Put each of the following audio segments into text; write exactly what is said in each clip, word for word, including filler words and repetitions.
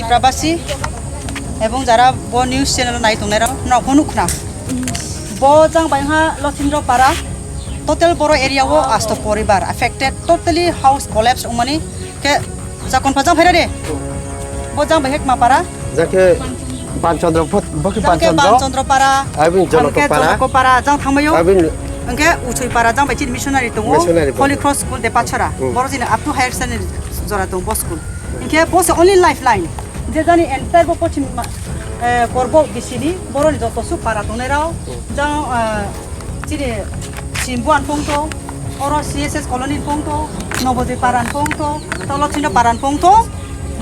Trabasi ebong jara bo news channel nai tongnai rok no phunuk khna. Bo jang bai ha Lothindro para total boro area o asto poribar affected, totally house collapse ongmani ke jakon pha jang phaira de. Bo jang bai hek ma para. Jake Banchandra, bo-, boki Jang ke Banchandra. Banchandra para. Abin Jonoko Hingke para. Jonoko para jang thangmayo. Abin Hingke Uchui para jang bai chini missionary tongo. Missionary Holy tongo. Cross School de Pachara. Hmm. Boro jini up to higher secondary jora tongo bo school. Hingke bo se only lifeline. Je jani entire bo pochim ma-, eh, korbo bisini, boroni joto su para tongnai rao. Hmm. Jang, eh, Chini Simbuan phung tong, oro C S S colony phung tong, Nobojoi paran phung tong, tolo chino paran phung tong.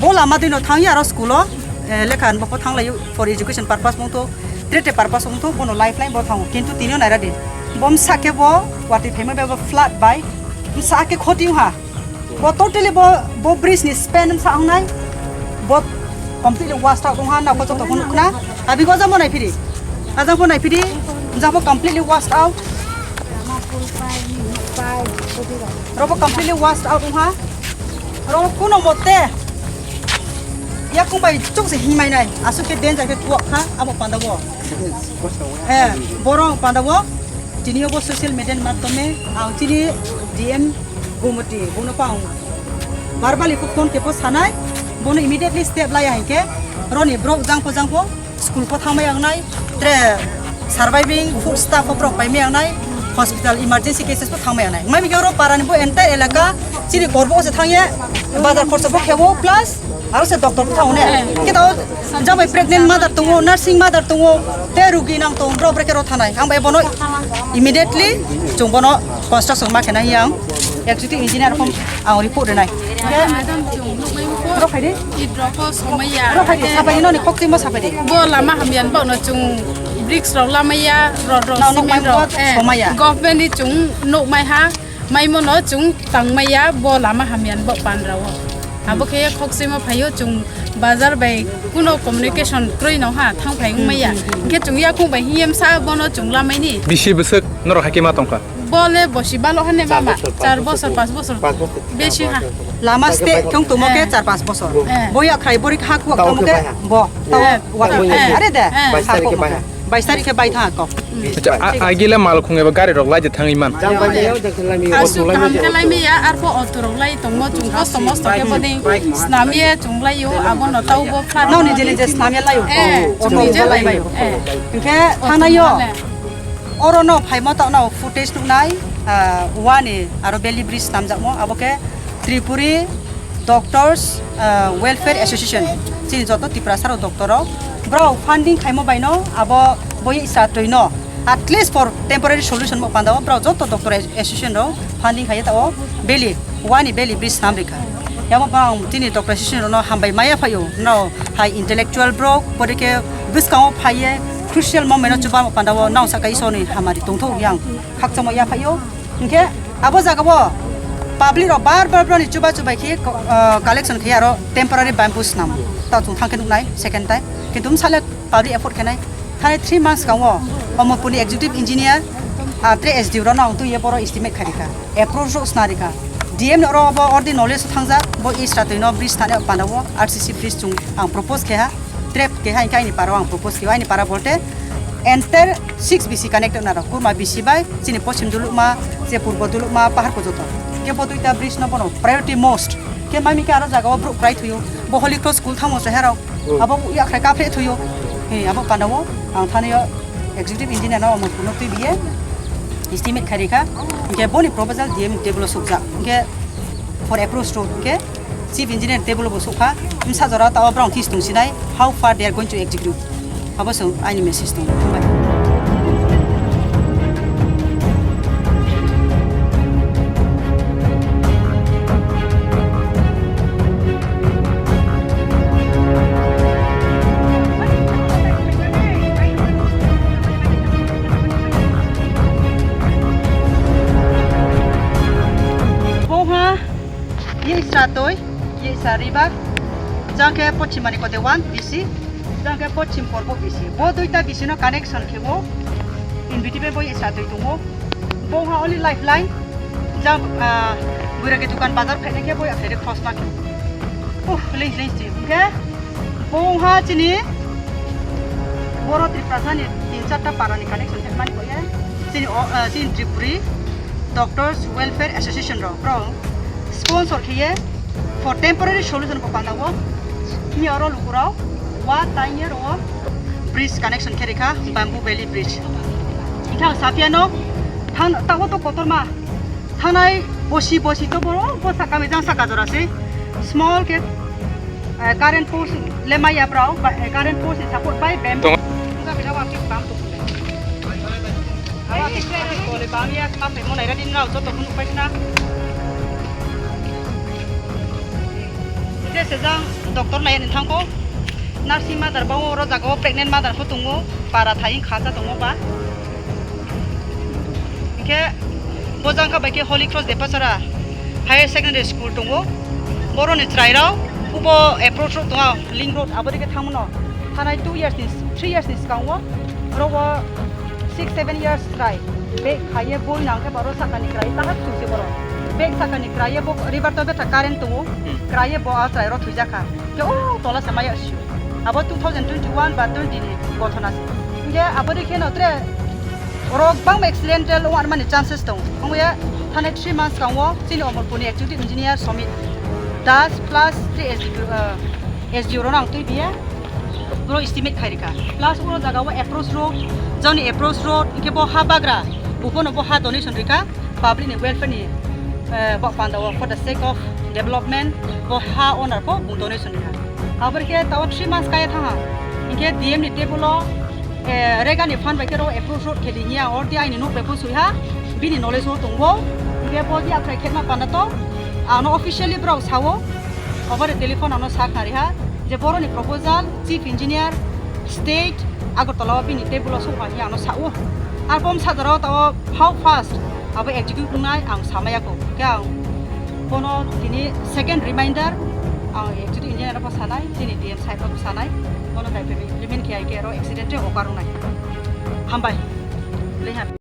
Bo lama dino thangya aro school o, eh, lekha bo thanglaio for education purpose phung tong, trade purpose phung tong, bono lifeline bo thango. Kintu tini o naira di. Bom sake bo, wati phaima be bo flood bai, sake khoti ha. Bo totally bo, bo bridge ni span sa wngnai. Bo completely washed out wngha, nokho joto phano khna. Abi go jabo nai phiri. Ajabo nai phiri. Jabo completely washed out. Robo completely washed out wngha. Robo kuno mote. Yakung bai chuk se himai nai. Asuk ke danger ke tuak kha abo panda bo. Eh, borong panda bo. Tini obo social media ni matome ang chini D M Gumati, bono pa ang verbally phone khe po sanai, bono immediately step laya hinkhe roni borok jangpo jangpo school po thangmai ang nai, tre surviving food staff o borok paimai ang nai, hospital emergency cases po thangmai ang nai. Mai mikhe oro parani bo entire elaka chini korbo o se thangya, bazar khorsa bo khebo plus aro se doctor bo thango ne. Khe to jabo pregnant mother tongo, nursing mother tongo, te rugi nang tong, bro brekhe ro thanai. Ang bai bono immediately chung bono construction ma khe nai yang executive engineer phone ang report rinai. Madam, chung nukmai ko. Bro khaidi? Idroko somaya. Bro khaidi, sapai no ni khokti mo sapai di. Bo lama hamyan bo no chung bricks rok lamaya, rod rok, Nang cement nukmai rok. Mo somaya. Government ni chung nukmai ha. Maimono chwng tangmaya bo lama hamya bo pandrao. Abo khe khokchwimo phaio chwng bazar bai kuno communication kwrwi no ha thang phai wngmaya. Hinkhe chwng yakung bai hiye msa bono chwng lamaini. Bisi bwswk norok hakhe ma tongkha? Bo le bosi balo hane mama. Char bosor, panch bosor. Besi ha. Lama stay khe wng tongmo khe char panch bosor. Eh. Bo yakhrai bori ha kuwak tamo khe bo. Tamo waka. Eh. Are de. Eh. Bais tarik khe bai thang kok. Acha, a, agila mal khung eba gari rok lai de thangwi man. Asu kaham khe lai maya, arpho auto rok lai tongmo, chung kosto mosto khe boding snam ye chung lai yo, abo no tau bo flat. Noni jene je snam ye lai yo. Eh, chung je lai yo. Eh. Hingkhe thangna yo. Oro no phaima tao no footage nuknai, ah, wani aro belly bridge snamjakmo, abo khe Tripuri Doctors, ah, Welfare Association, chini joto Tiprasa rok doctor rok, borok funding khaimo bai no abo boi satwi no at least for temporary solution mo panda o borok joto doctor association rok funding khai ta o belly wani belly bridge snam rikha. Yamo bang chini doctor association rok no hambai maya phaio no hai intellectual borok pore khe bwskango phaiye crucial moment no chuba panda o nang saka isoni hamari tongthok yang khakchangma ya phaio. Hinkhe abo jaga o public rok bar bar boroni chuba chubai khe, ah, collection khe aro temporary bamboo snam ta chung thang khe nuknai second time. Kintu msale public effort khenai thani three months kango Omorpur ni executive engineer, ah, tre S D O rok no ang twi ye boro estimate kharikha, approach rok snarikha, D M ni oro bo ordi knowledge thangjak bo isra twi no bridge thani panda o R C C bridge chung ang propose kheha. Trap keha hinkhe aini para o ang propose khe, aini para bolte entire six B C connected naro, Kurma B C bai chini Poschim Dulukma, je Purbo Dulukma, Paharko joto. Khe bo duita bridge no bono priority most. Khe mami khe aro jaga o borok kwrai thuyo. Bo Holy Cross school thangmo se herok. Hmm. Abo yakhrai kaphre thuyo. He, abo panda o ang thani o executive engineer no Omorpur no twi biye estimate khairikha. Hinkhe boni proposal D M table o sukjak. Hinkhe for approach to hinkhe Chief Engineer table bo sukha, msa jora tao borok this tong sinai, how far they are going to execute. Abo se aini message tong. Boha ye satoi. Kisa river, jang khe pochim mani kote one B C, jang khe pochim porbo B C. Bo duita B C no connection khe bo in between bo isa twi tongo. Bo ha only lifeline, jang, ah, gura ke dukan bazar khaina khe bo ya khe cross ma khe. Oh, link, link si. Khe Bo wngkha chini boro Tiprasa ni tin charta para ni connection khe mani kok ya. Chini o, eh, chini Tripuri Doctors Welfare Association rok, borok sponsor khe ye for temporary solution ko panda o. Ni oro lukurok wa taini oro bridge connection khe rikha, Bamboo Valley Bridge. Wngkha saphiya no thang, tago to kotorma. Thanai bosi bosi to boro bo saka mejang saka jora se. Small ke, eh, current post le maya brao, ba, eh, current post ni support bai bem. Tong- Buka bida wa ki bam to. Awa ki bam ya ma pe mo nai ra din rao joto kunu pai na. Je sejang doctor nai ni thangko. Nursing mother ba oro jaga o pregnant mother pho tongo. Para thai kha cha tongo ba. Hingke bo jang kha bai khe Holy Cross Depachara Higher Secondary School tongo. Boroni chwrairok ubo approach rok tongo, link road aboni khe thangmano. Thanai two years ni, three years ni swkango. Oro o six, seven years chwrai bag khaiye boi nang khe borok sakani chwrai tahar chwngse borok. Bag sakani chwraiye bo river to betha current tongo. Hmm. Chwraiye bo a chwrairok thwijakha. Ke o tola se maya sio. Abo two thousand twenty-one ba twenty ni gothona se. Hingke abo ri kheno tre oro bangma accidental wngmani chances tong. Wngya thane three months kango chini Omorpur ni executive engineer Somit Das plus three S D P, uh, S D O rona ang twi biya. Boro estimate khai rika. Plus oro jaga o approach road, joni approach road, hingke bo ha bagra, bukono bo ha donation rika. Public ni welfare ni, eh, bo panda o for the sake of development bo ha owner ko bung donation ni ha. Aboni khe tao three months kaya thang ha. Hingke D M ni table o, eh, rega ni fund bai khe ro approve road kheli hiya or di aini nuk bai bo sui ha. Bini knowledge o tongbo. Hingke bo di akhrai khetma panda to ano officially brao sao. Obore telephone ano sa khari ha. Je boroni proposal Chief Engineer State Agartala o bini table o sokha hiya ano sao. Ar bom sajaro tao how fast abo execute wngnai ang samaya ko. Khe ang bono tini second reminder ang executive engineer rokbo sanai, chini D M side rokbo sanai, bono dai payment, payment khe ai khe aro accident o karwnai. Hambai. Leha.